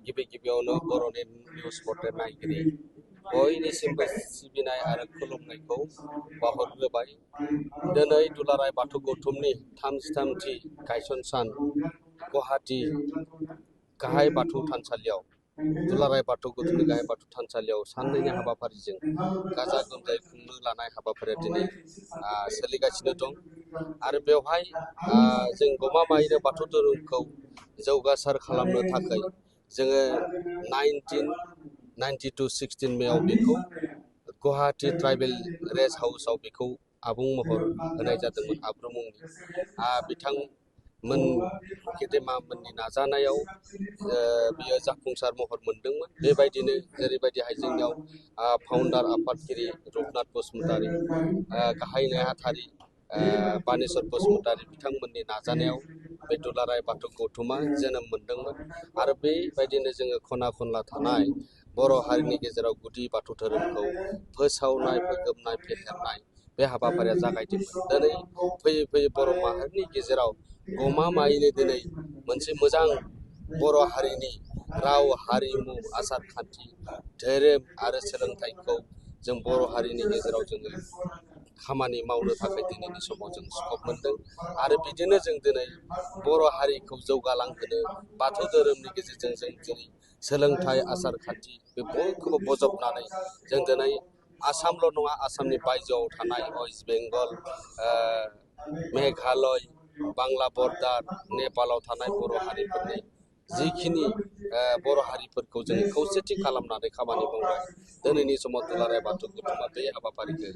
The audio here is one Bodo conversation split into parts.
गिबि गिबियावनो बर'नि निउस पर्टेल नायगिरि बयनिसिमबो सिबिनाय आरो खुलुमनायखौ बावहरग्रोबाय। दिनै दुलाराय बाथौ गौथुमनि 33थि गायसन सान गुवाहाटी गाहाय बाथौ थानसालियाव दुलाराय बाथौ गौथुमनि गाहाय बाथौ थानसालियाव साननैनि हाबाफारिजों गाजा गोमजायै खुंनो लानाय हाबाफारिया दिनै सोलिगासिनो दं आरो बेवहाय जों गमामायैनो बाथौ धोरोमखौ जौगासार खालामनो थाखाय जोङो 1992-16 मेआव बेखौ गुवाहाटी ट्राइबेल रेस्ट हाउसआव बेखौ आबुं महर होनाय जादोंमोन आब्रुं मुंनि बिथांमोन गेदेमामोननि नाजानायाव बियो जाफुंसार महर मोनदोंमोन। बेबायदिनो जेरैबायदिहाय जोंनियाव फाउन्डार आफादगिरि रुपनाथ बसुमतारी, गाहाय नेहाथारि बानेश्वर बसुमतारी बिथांमोननि नाजानायाव बे दुलाराय बाथौ गौथुमा जोनोम मोनदोंमोन आरो बेबायदिनो जोङो खना खनला थानाय बर' हारिनि गेजेराव गुदि बाथौ धोरोमखौ फोसावनाय, फोगोमनाय, फेहेरनाय बे हाबाफारिया जागायदोंमोन। दिनै फैयै फैयै बर' माहारिनि गेजेराव गमामायैनो दिनै मोनसे मोजां बर' हारिनि राव, हारिमु, आसार खान्थि, धोरोम आरो सोलोंथाइखौ जों बर' हारिनि गेजेराव जोङो खामानि मावनो थाखाय दिनैनि समाव जों स्कप मोनदों आरो बिदिनो जों दिनै बर' हारिखौ जौगालांहोनो बाथौ धोरोमनि गेजेरजों जों दिनै सोलोंथाइ, आसार खान्थि बे बयखौबो बजबनानै जों दिनै आसामल' नङा, आसामनि बायजोआव थानाय वेस्ट बेंगल, मेघालय, बांला बर्डार, नेपालाव थानाय बर' हारिफोरनि जिखिनि बर' हारिफोरखौ जों खौसेथि खालामनानै खामानि मावनाय दिनैनि समाव दुलाराय बाथौ गौथुमा बे हाबाफारिखौ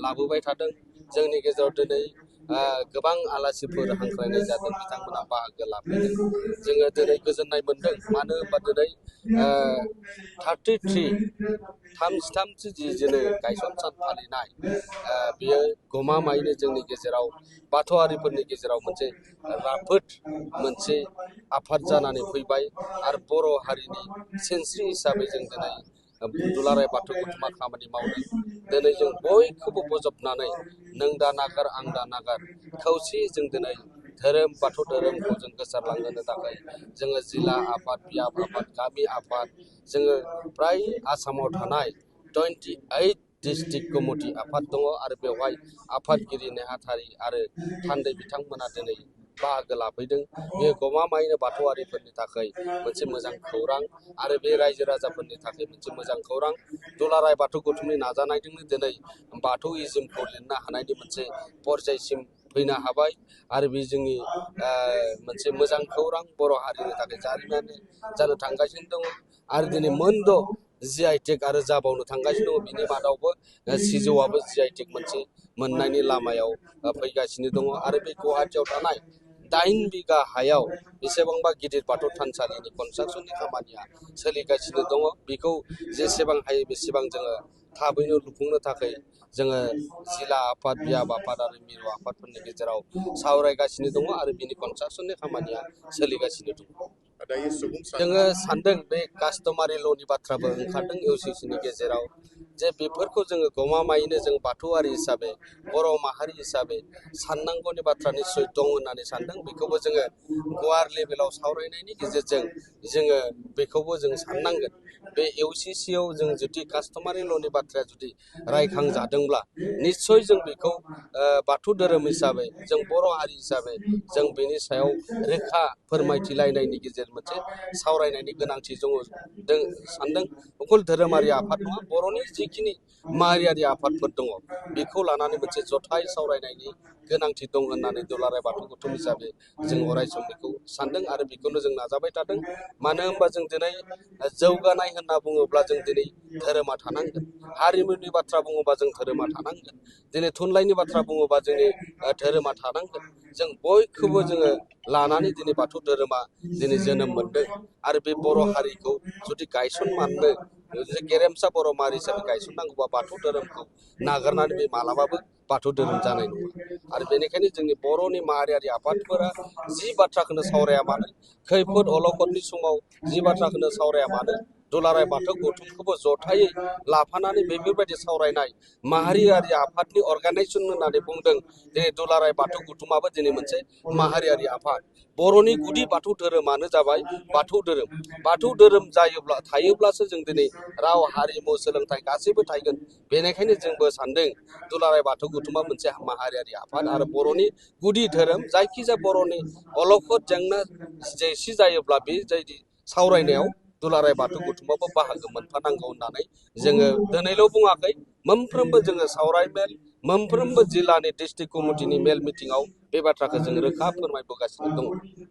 लाबोबाय थादों। जोंनि गेजेराव दिनै गोबां आलासिफोर हांख्रायनाय जादों, बिथांमोना बाहागो लाफैदों। जोङो दिनै गोजोननाय मोनदों, मानो होनबा दिनै 33 जोङो गायसन सान फालिनाय बियो गमामायैनो जोंनि गेजेराव बाथौआरिफोरनि गेजेराव मोनसे राफोद मोनसे आफाद जानानै फैबाय आरो बर' हारिनि सिनस्रि हिसाबै जों दिनै दुलाराय बाथौ गौथुमा खामानि मावदों। दिनै जों बयखौबो बजबनानै नों दा नागार आं दा नागार खौसेयै जों दिनै धोरोम बाथौ धोरोमखौ जों गोसारलांहोनो थाखाय जोङो जिल्ला आफाद, बियाब आफाद, गामि आफाद, जोङो फ्राय आसामाव थानाय 28 डिस्ट्रिक्ट कमिटि आफाद दङ आरो बेवहाय आफादगिरि नेहाथारि आरो थान्दै बिथांमोना दिनै बाहागो लाफैदों। बे गमामायैनो बाथौआरिफोरनि थाखाय मोनसे मोजां खौरां आरो बे रायजो राजाफोरनि थाखाय मोनसे मोजां खौरां। दुलाराय बाथौ गौथुमनि नाजानायजोंनो दिनै बाथौइज्मखौ लिरनो हानायनि मोनसे पर्यायसिम फैनो हाबाय आरो बे जोंनि मोनसे मोजां खौरां। बर' हारिनि थाखाय जारिमिनारि जानो थांगासिनो दङ आरो दिनै मोनद' GI टेग आरो जाबावनो थांगासिनो दङ। बिनि मादावबो सिजौआबो GI टेग मोनसे मोननायनि लामायाव फैगासिनो दङ आरो बे गुवाहाटियाव थानाय 8 बिगा हायाव बेसेबांबा गिदिर बाथौ थानसालिनि कनस्ट्राक्सननि खामानिया सोलिगासिनो दङ। बेखौ जेसेबां हायो बेसेबां जोङो थाबैनो लुफुंनो थाखाय जोङो जिल्ला आफाद, बियाब आफाद आरो मिरु आफादफोरनि गेजेराव सावरायगासिनो दङ आरो बिनि कनस्ट्राक्सननि खामानिया सोलिगासिनो दङ। जोङो सानदों बे कास्टमारि ल'नि बाथ्राबो ओंखारदों UCCनि गेजेराव जे बेफोरखौ जोङो गमामायैनो जों बाथौआरि हिसाबै, बर' माहारि हिसाबै साननांगौनि बाथ्रा निस्सय दं होननानै सानदों। बेखौबो जोङो गुवार लेभेलाव सावरायनायनि गेजेरजों जोङो बेखौबो जों साननांगोन। बे UCCआव जों जुदि कास्टमारि ल'नि बाथ्राया जुदि रायखांजादोंब्ला निस्सय जों बेखौ बाथौ धोरोम हिसाबै, जों बर' हारि हिसाबै जों बेनि सायाव रोखा फोरमायथिलायनायनि गेजेरजों मोनसे सावरायनायनि गोनांथि दङ सानदों। अकल धोरोमारि आफाद नङा, बर'नि जिखिनि माहारियारि आफादफोर दङ बेखौ लानानै मोनसे जथाय सावरायनायनि गोनांथि दं होननानै दुलाराय बाथौ गौथुम हिसाबै जों अरायसम बेखौ सानदों आरो बेखौनो जों नाजाबाय थादों। मानो होनबा जों दिनै जौगानाय होनना बुङोब्ला जों दिनै धोरोमा थानांगोन, हारिमुनि बाथ्रा बुङोबा जों धोरोमा थानांगोन, दिनै थुनलाइनि बाथ्रा बुङोबा जोंनि धोरोमा थानांगोन। जों बयखौबो जोङो लानानै दिनै बाथौ धोरोमा दिनै जोनोम मोनदों आरो बे बर' हारिखौ जुदि गायसनमाननो गेरेमसा बर' माहारि हिसाबै गायसननांगौबा बाथौ धोरोमखौ नागारनानै बे मालाबाबो बाथौ धोरोम जानाय नङा आरो बेनिखायनो जोंनि बर'नि माहारियारि आफादफोरा जि बाथ्राखौनो सावराया मानो, खैफोद अलखदनि समाव जि बाथ्राखौनो सावराया मानो, दुलाराय बाथौ गौथुमखौबो जथायै लाफानानै बेफोरबायदि सावरायनाय माहारियारि आफादनि अर्गानाइजेसन होननानै बुंदों। दिनै दुलाराय बाथौ गौथुमाबो दिनै मोनसे माहारियारि आफाद। बर'नि गुदि बाथौ धोरोमानो जाबाय बाथौ धोरोम। बाथौ धोरोम थायोब्लासो जों दिनै राव हारिमु सोलोंथाइ गासैबो थागोन। बेनिखायनो जोंबो सानदों दुलाराय बाथौ गौथुमा मोनसे माहारियारि आफाद आरो बर'नि गुदि धोरोम। जायखिजाया बर'नि अलखद जेंना जेंसि जायोब्ला बे सावरायनायाव दुलाराय बाथौ गौथुमाबो बाहागो मोनफानांगौ होननानै जोङो दिनैल' बुङाखै, मोनफ्रोमबो जोङो सावराय मेल, मोनफ्रोमबो जिल्लानि डिस्ट्रिक्ट कमिटिनि मेल मिटिङाव बे बाथ्राखौ जों रोखा फोरमायबोगासिनो दङ।